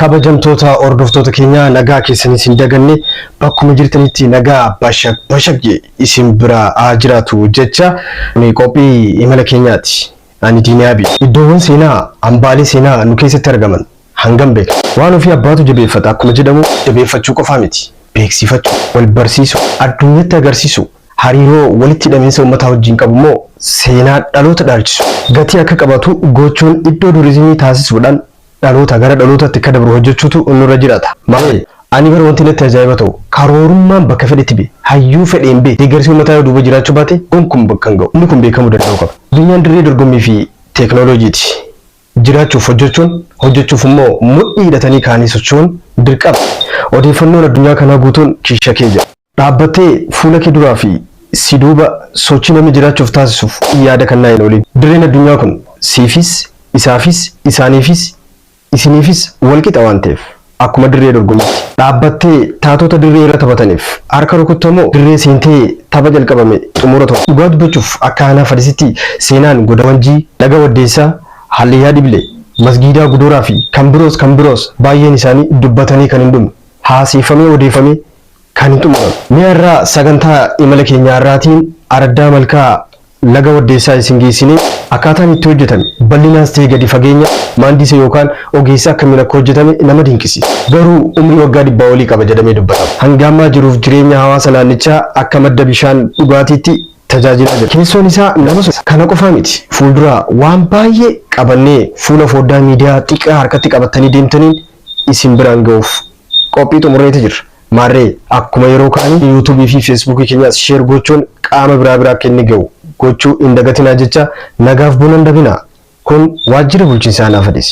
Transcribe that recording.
Kabajamtoota hordoftoota keenyaa, nagaa keessanis hin daganne, bakkuma jirtanitti nagaa bashak bashak isin bira haa jiraatu jecha qophii imala keenyaati. Ani Diiniyaabi. Iddoowwan seenaa, hambaalee seenaa nu keessatti argaman hangam beekna? Waan ofii abbaatu jabeeffata akkuma jedhamu, jabeeffachuu qofaa miti. Beeksifachuu, wal barsiisuu, addunyatti agarsiisu, hariiroo walitti hidhamiinsa uummataa wajjin qabu immoo seenaa dhaloota dhaalchisu. Gatii akka qabatu gochuun iddoo turizimii taasisuudhaan dhaloota gara dhalootatti akka dabru hojjechuutu nurra jiraata. Malee ani bara wanti natti ajaa'iba ta'u, karoorummaan bakka fedhetti bee, hayyuu fedheen bee, deeggarsi uummataa yoo duuba jiraachuu baate gonkumaa bakka hin ga'u. Inni kun beekamuu danda'u qaba. Addunyaan dirree dorgommii fi teeknooloojiiti. Jiraachuuf hojjechuun, hojjechuuf immoo mudhii hidhatanii kaanii socho'uun dirqama. Odeeffannoon addunyaa kanaa guutuun kiisha kee jira. Dhaabbattee fuula kee duraa fi si duuba sochii namni jiraachuuf taasisuuf yaada kannaa hin oolin. Dirreen addunyaa kun siifis, isaafis, isaaniifis, isiniifis walqixa waan ta'eef, akkuma dirree dorgommiitti dhaabbattee taatota dirree irra taphataniif harka rukuttamoo dirree seentee tapha jalqabame xumura ta'u. Dhugaa dubbachuuf, akka aanaa Fadisitti seenaan Goda Wanjii, Laga Waddeessaa, Hallayyaa Dhibilee, Masgiidaa Guduraa fi kan biroos baay'een isaanii dubbatanii kan hin dhumne, haaseeffamee odeeffamee kan hin xumuramne. Mi'a irraa sagantaa imala keenya har'aatiin araddaa malkaa Laga Waddeessaa isin geessinee akkaataan itti hojjetame bal'inaas ta'e gadi fageenya maandisa yookaan ogeessa akkamiin akka hojjetame nama dinqisiisa. Garuu umrii waggaa 100 olii qaba jedhamee dubbatama. Hanga ammaa jiruuf jireenya hawaasa naannichaa akka madda bishaan dhugaatiitti tajaajilaa jira. Keessoon isaa nama soda. Kana qofaa miti. Fuuldura waan baay'ee qabannee fuula foddaa miidiyaa xiqqaa harkatti qabattanii deemtaniin isin biraan ga'uuf qophii xumurreeti jirra. Maarree akkuma yeroo kaanii yuutuubii fi feesbuukii keenyaas share gochuun qaama biraa biraa akka inni ga'u gochuu hin dagatinaa jecha, nagaaf buna hin dabinaa. Kun waajjira bulchiinsa aanaa Fadis.